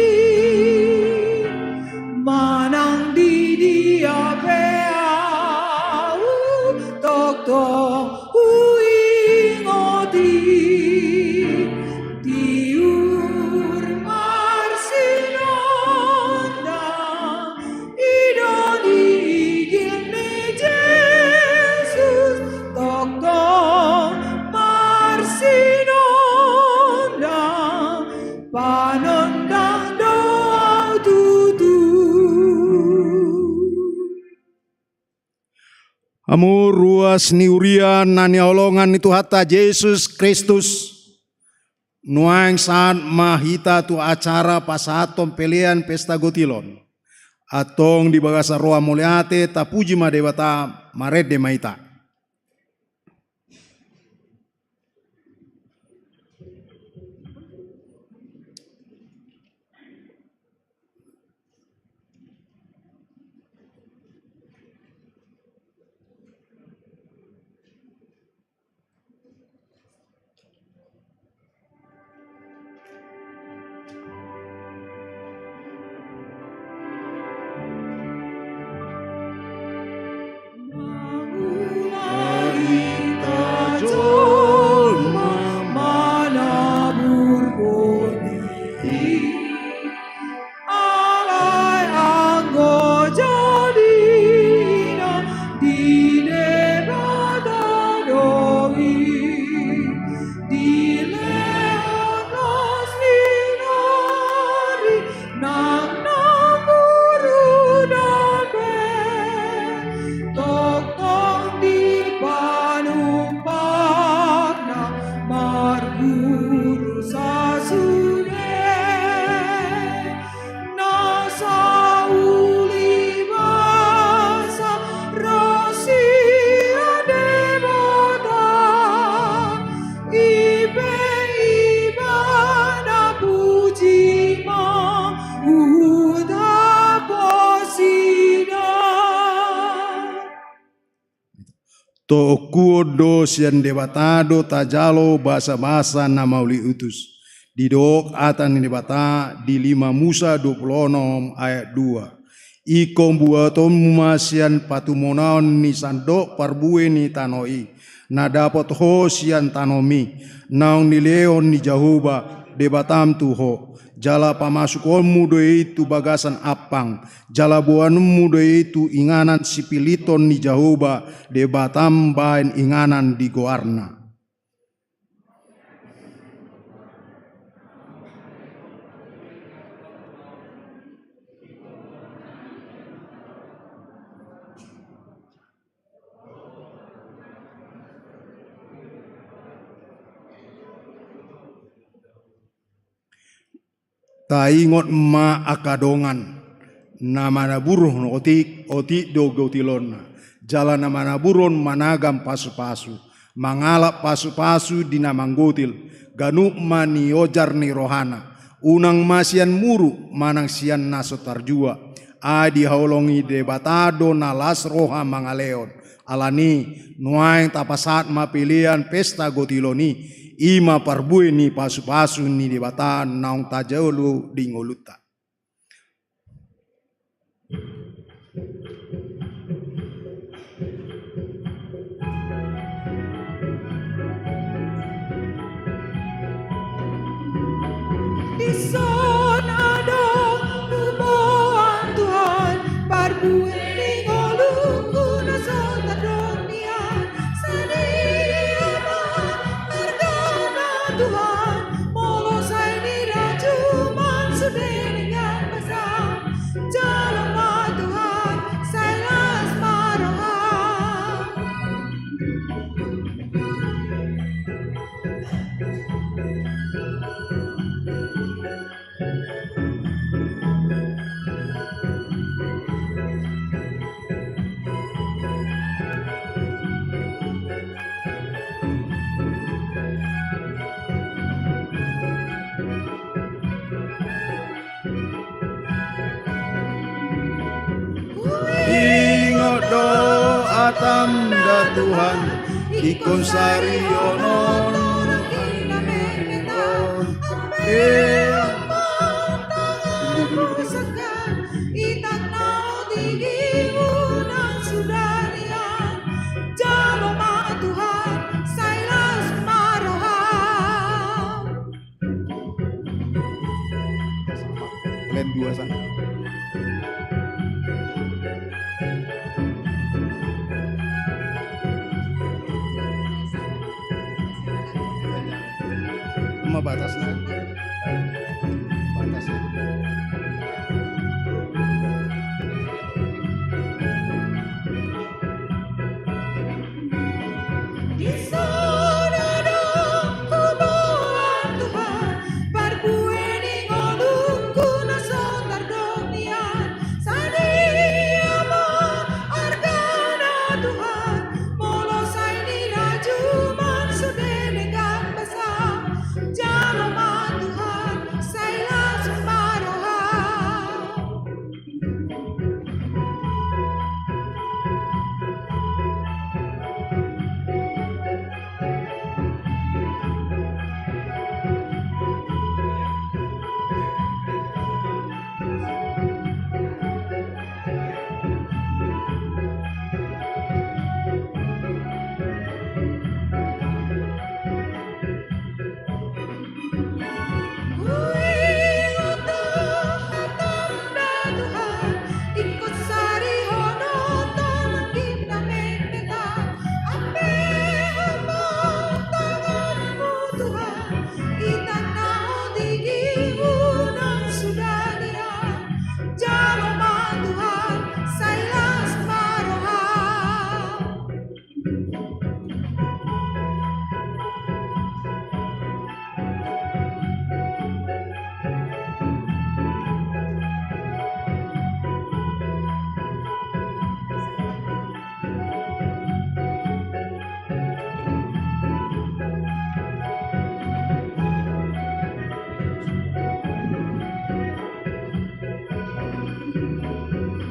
manang di dia pe ahu tongtong huingot i. Tiur marsinondang, i do ni igil ni Jesus, tongtong marsinondang, panondang do au tutu. Hamu ruas ni huria na nihaholongan ni Tuhanta Jesus Kristus, nuaeng sahat ma hita tu acara pasahathon pelean pesta gotilon. Antong di bagasan roha mauliate tapuji ma Debata, marende ma hita. Alai anggo jadina di Debata do i, dilehon las ni nari nang na muru dambe, tongtong di panumpakna marguru sasude. Na sauli basa ro sian Debata, i pe Ibana puji ma huhut haposida. Toonkuon do sian Debata do tajalo basabasa na mauliutus. Didok hata ni Debata di lima Musa dua pulu onom ayat dua. Ingkon buatonmu ma sian patumonaon ni sandok parbue ni tano i, na dapot ho sian tanomi, naung nilehon ni Jahowa Debatam tu ho, jala pamasukonmu do i tu bagasan ampang, jala boanonmu do i tu inganan sipilithon ni Jahowa Debatam bahen inganan di goarna. Taingot ma angka dongan, na manaburhon otik, otik do gotilonna, jala na manaburhon managam pasupasu, mangalap pasupasu di na manggotil, ganup ma niojar ni rohana, Unang ma sian muruk manang sian na so tarjua, ai dihaholongi Debata do na las roha mangalehon. Alani nuaeng tapasahat ma pelean pesta gotilon i, i ma parbue ni pasupasu ni Debata naung tajalo di ngolunta. Dison adong huboan Tuhan, parbue ni ngolungku na so tardok nian. Sadia ma argana Tuhan, molo sai nirajum sude denggan basa. Jalo ma Tuhan, sai las ma roham. Huingot do hatam da Tuhan, ingkon sarihonon. Jalo ma Tuhan, sai las ma roham. Plan dua sana. Ima batasna. Batasna. Dison adong huboan Tuhan, parbue ni ngolungku na so tardok nian. Sadia ma argana Tuhan, molo sai nirajum sude denggan basa. Jalo ma Tuhan, sai las ma roham. Huingot do hatam da Tuhan, ingkon sarihonon tolong di na mengeta. Ampe hambang tanganmu Tuhan, i tanda otik i unang suda nian. Jalo ma Tuhan, sai las ma roham.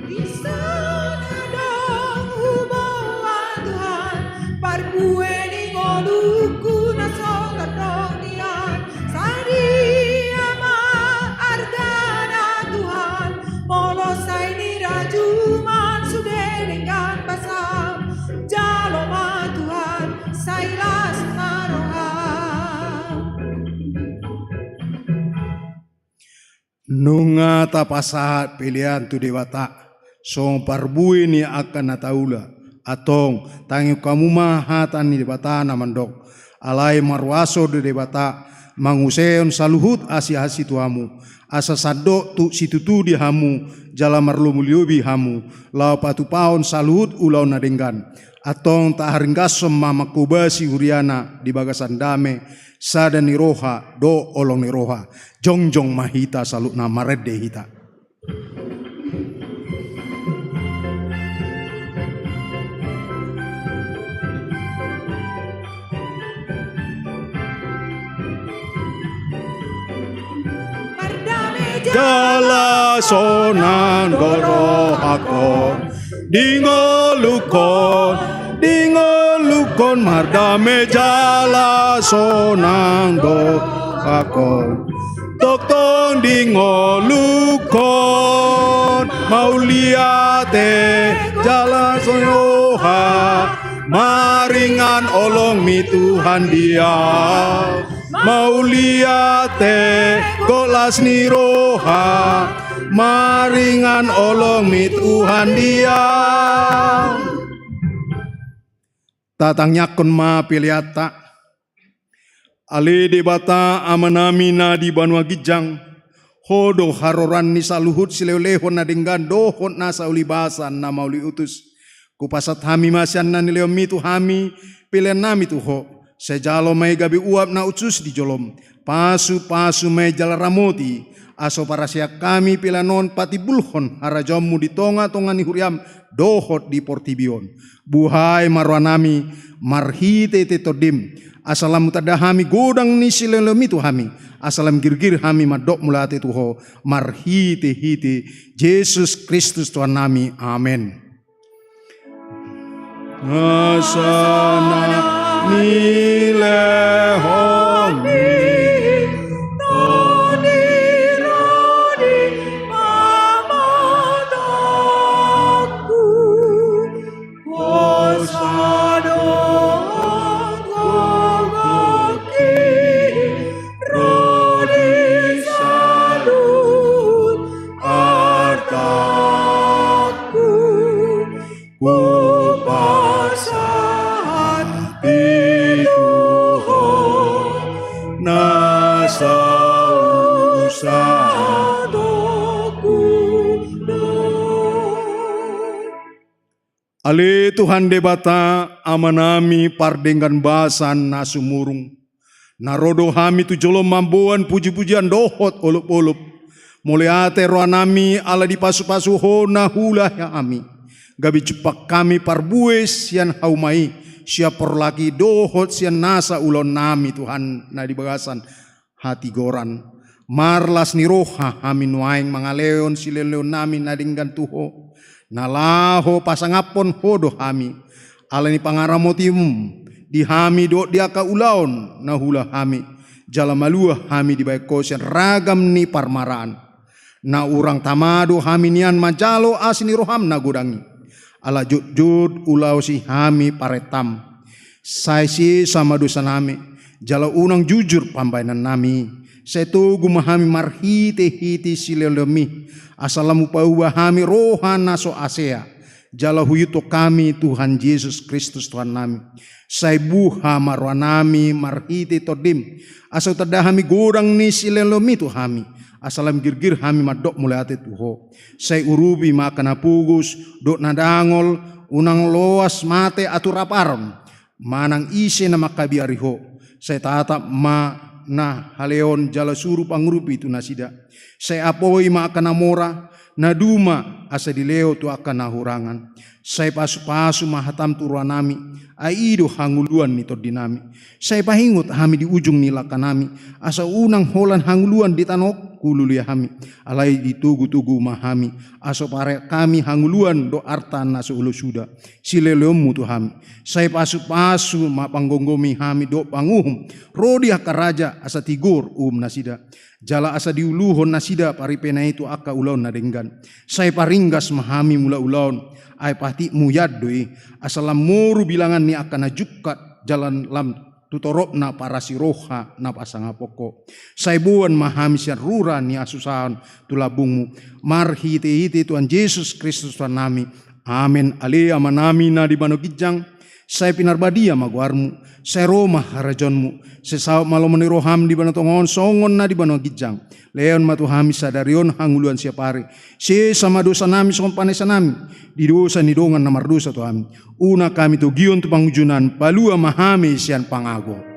Dison adong huboan Tuhan, parbue ni ngolungku na so tardok nian. Sadia ma argana Tuhan, molo sai nirajum sude denggan basa. Jalo ma Tuhan, sai las ma roham. Nunga tapasahat pelean tu Debata songon parbue ni angka na taula. Antong, tangihon hamu ma hata ni Debata na mandok: Alai maruaso do Debata manguseon saluhut asi-asi tu hamu, asa sandok tu situtu di hamu jala marlobi-lobi hamu, laho patupahon saluhut ulaon na denggan. Antong taharinggashon ma mangkobasi huriana di bagasan dame, sada ni roha dohot holong ni roha. Jongjong ma hita saluhutna, marende hita. jala sonang do rohangkon. Di ngolungkon, di ngolungkon mardame jala sonang do rohangkon. Tongtong di ngolungkon mauliate jala sonang roha, maringan holongmi Tuhan dia. Mauliate, gok las ni roha, maringan holongmi Tuhan dia. Tatangiangkon ma peleanta. Ale Debata Amanami na di banua ginjang, Ho do haroroan ni saluhut silehonlehon na denggan dohot nasa ulibasan na mauliutus. Hupasahat hami ma sian na nilehonmi tu hami peleannami tu Ho. Sai jalo ma i gabe uap na hushus di jolom. Pasupasu ma i jala ramoti, asa huparsiap hami pelean on patimbulhon harajaonmu di tongatonga ni huriam dohot di portibi on. Buhai ma rohanami marhitehite Tondim, asa lam hutanda hami godang ni silehonlehonmi tu hami, asa lam girgir hami mandok mauliate tu Ho, marhitehite Jesus Kristus Tuhannami. Amen. Nasa na nilehonmi, Tondim ro di pamatangku, hosa dohot gogohi ro di saluhut artangku. Hupasahat i tu Ho, nasa husahatonnami. Ale Tuhan Debata, Amanami pardenggan basa na sumurung, na ro do hami tu jolom mamboan pujipujian dohot olopolop. Mauliate rohanami ala dipasupasu Ho na huula hami, gabe jumpang hami parbue sian hauma i, sian porlak i dohot sian nasa ulaonnami, Tuhan, na di bagasan hatigoran. Marlas ni roha hami nuaeng mangalehon silehonlehonnami na denggan tu Ho, na laho pasangaphon Ho do hami. Ala ni pangaramotim di hami dohot di angka ulaon na huula hami, jala malua hami dibahen Ho sian ragam ni parmaraan. Na hurang tama do hami nian manjalo asi ni roham na godang i. Ala jotjot hulaosi hami parentaM. Sai sesa ma dosanami, jala unang jujur pambahenannami. Sai togu ma hami marhitehite silehonlehonmi, asa lam hupauba hami roha na so hasea, jala huihuthon hami Tuhan Jesus Kristus Tuhannami. Sai buha ma rohanami marhite Tondim, asa hutanda hami godang ni silehonlehonmi tu hami, asa lam girgir hami mandok mauliate tu Ho. Sai urupi ma angka na pogos dohot na dangol, unang loas mate atur aparon manang ise na mangkabiari Ho. Sai tatap ma na haleon jala suru pangurupi tu nasida. Sai apoi ma angka na mora, na duma asa dilehon tu angka na hurangan. Sai pasupasu ma hataM tu rohanami, ai i do hangoluan ni tondinami. Sai paingot hami di ujung ni langkanami, asa unang holan hangoluan di tano on hulului hami. Alai ditogutogu ma hami, asa hupareak hami hangoluan dohot arta na so olo suda silehonlehonMu tu hami. Sai pasupasu ma panggomgomi hami dohot panguhum ro di angka raja, asa tigor uhum nasida, jala asa diuluhon nasida paripena i tu angka ulaon na denggan. Sai paringgas ma hami mula ulaon, ai patikMu ian do i, asa lam moru bilangan ni angka na jungkat jala lam tu toropna parasi roha na pasangaphon Ho. Sai boan ma hami sian rura ni hasusaan tu lambungMu, marhitehite Tuhan Jesus Kristus Tuhannami. Amen. Ale Amanami na di banua ginjang, sai pinarbadia ma goarMu. Sai ro ma harajaonMu. Sai saut ma lomo ni rohaM di banua tonga on songon na di banua ginjang. Lehon ma tu hami sadari on hangoluan siapari. Sesa ma dosanami songon panesanami di dosa ni dongan na mardosa tu hami. Unang hami togihon tu pangunjunan, palua ma hami sian pangago.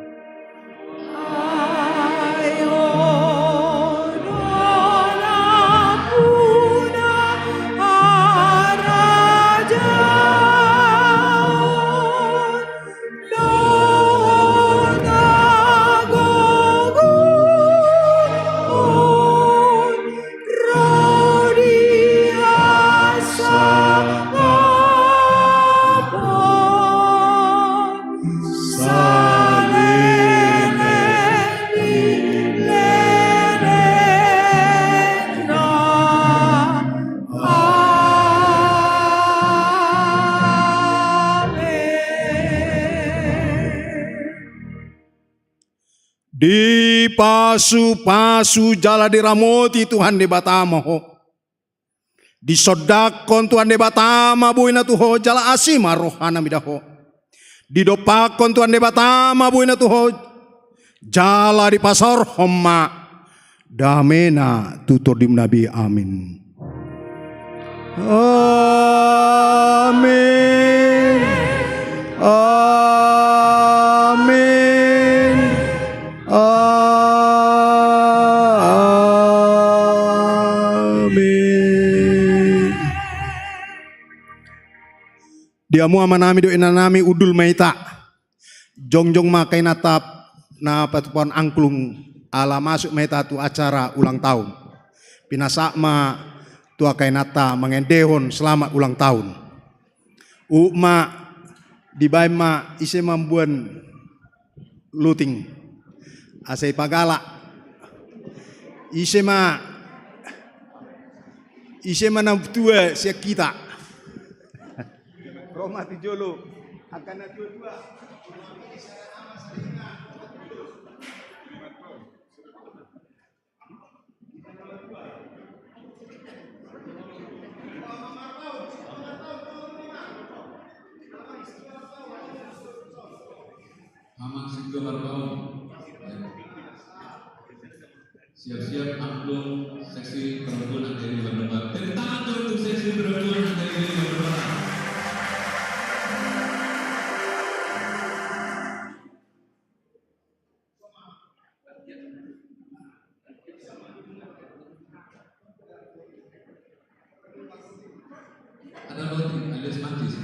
Dipasupasu jala diramoti Tuhan Debata ma ho. Disondangkon Tuhan Debata ma boina tu ho jala asi ma rohana mida ho. Didompakkon Tuhan Debata ma boina tu ho jala dipasaorhon ma damena tu tondimuna be. Amin. Amin. Amin. Amin. Di hamu amanami dohot inanami, hundul ma hita. Jongjong ma angka inanta na patupaon angklung ala masuk ma hita tu acara ulang tahun. Pinasahat ma tu angka inanta mangendehon selamat ulang tahun. Huhut ma dibaen ma ise mamboan luting asa ipagalak. Ise ma, ise ma na tua sian hita. Ro ma tu jolo angka na tua-tua. Amang sintua marpaung. Siap-siap angklung seksi perempuan angka i di bandung barat. Tepuk tangan dong untuk seksi perempuan angka i di bandung barat. Ada roti alias mancis.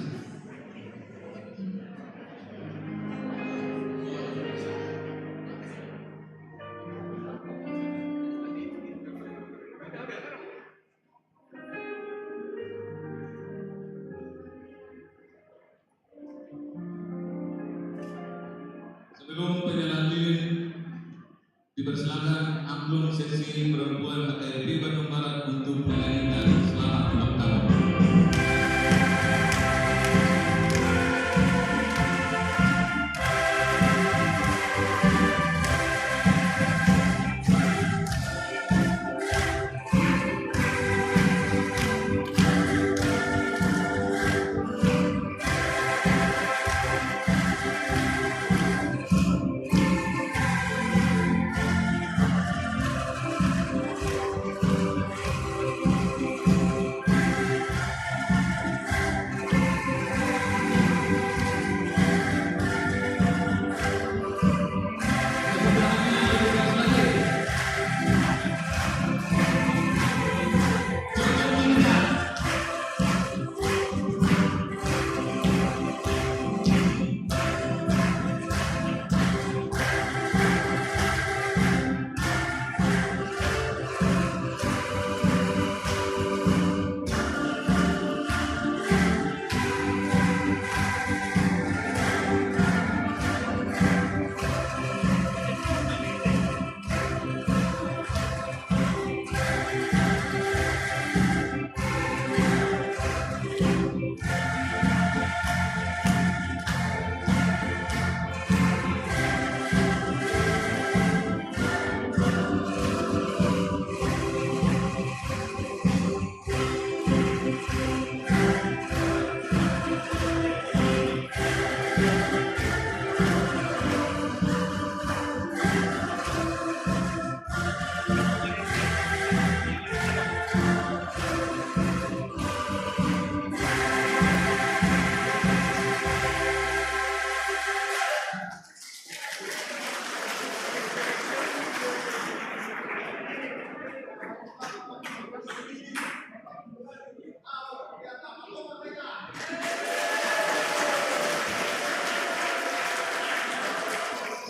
Sebelum penyerahan lilin, dipersilakan angklung seksi perempuan H K I P Bandung Barat untuk menyanyikan selamat ulang tahun.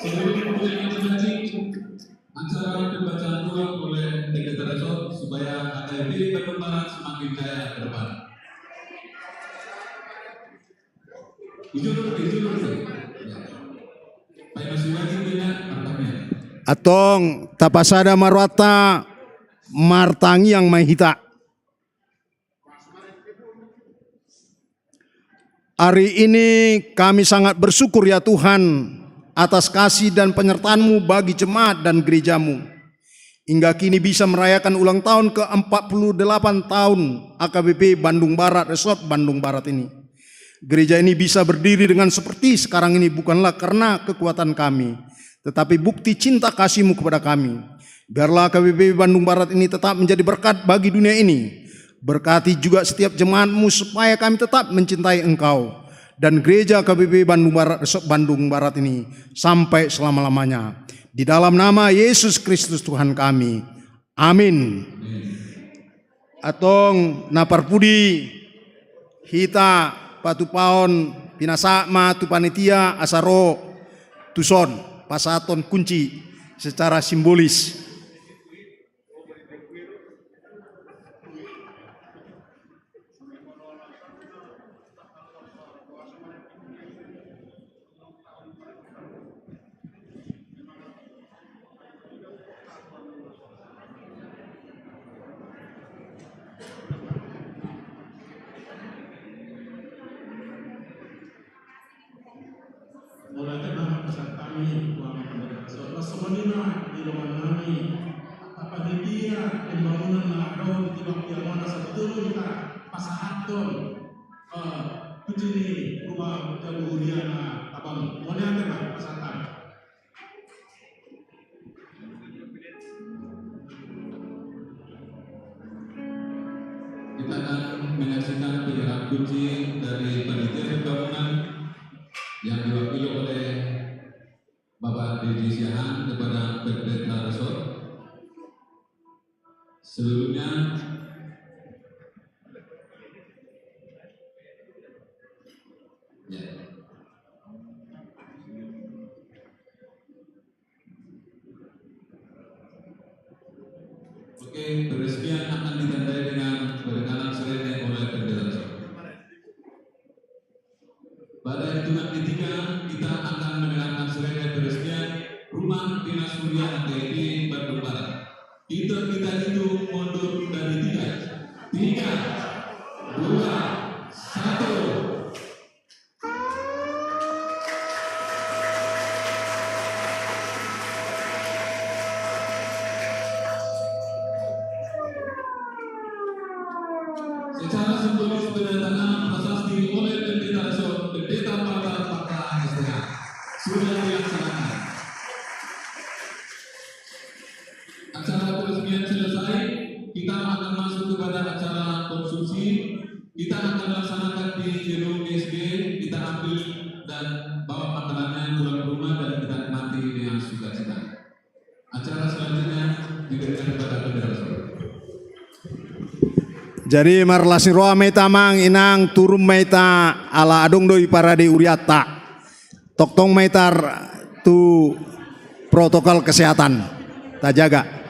Sebelum kita lanjut, acara pembacaan doa oleh T K T Resort supaya H K I P Bandung Barat semakin jaya ke depan. Ijulur, ijulur. Ya. Pai masiwajib dengan martangiang. Antong, tapasada ma rohanta, martangiang ma hita. Hari ini kami sangat bersyukur ya Tuhan, atas kasih dan penyertaan-Mu bagi jemaat dan gereja-Mu, hingga kini bisa merayakan ulang tahun ke empat puluh delapan tahun A K B P Bandung Barat, Resort Bandung Barat ini. Gereja ini bisa berdiri dengan seperti sekarang ini bukanlah karena kekuatan kami, tetapi bukti cinta kasih-Mu kepada kami. Biarlah A K B P Bandung Barat ini tetap menjadi berkat bagi dunia ini. Berkati juga setiap jemaat-Mu supaya kami tetap mencintai Engkau dan gereja A K B P Bandung Barat, Resort Bandung Barat ini sampai selama-lamanya. Di dalam nama Yesus Kristus Tuhan kami. Amin. Antong na parpudi, hita patupahon, pinasahat ma tu panitia asa ro tuson pasahathon kunci secara simbolis. Mauliate ma pasahat hami tu Amang Pendeta Resort. Songon i ma di dongan nami, panitia pembangunan na ro di Timbang Tiamona, sabotulna hita pasahathon, eh, kunci ni ruma jabu huria na tabangun. Mauliate ma pasahat hami. Kita akan menyaksikan penyerahan kunci dari panitia pembangunan yang diwakili oleh Bapak D J Siahaan kepada Pendeta Resort. Sebelumnya, ya. Oke, peresmian akan ditandai dengan perkenalan serene oleh Pendeta Resort. Pada hitungan ketiga, kita akan mendengarkan serene peresmian Rumah Dinas Huria H K I P Bandung Barat. Kita, kita hitung mundur dari tiga. Tiga, dua, satu. Secara simbolis penandatanganan prasasti oleh Pendeta Resort, Pendeta Pantar Patra S T H. Sudah dilaksanakan. Acara peresmian selesai, kita akan masuk kepada acara konsumsi. Kita akan laksanakan di gedung S G, kita ambil dan bawa makanannya pulang ke rumah dan kita nikmati dengan sukacita. Acara selanjutnya diberikan kepada Pendeta Resort. Jadi marlas ni roha ma hita, amang inang, turun ma hita, ala adong do i parade hurianta. Tongtong ma hita tu protokol kesehatan tajaga.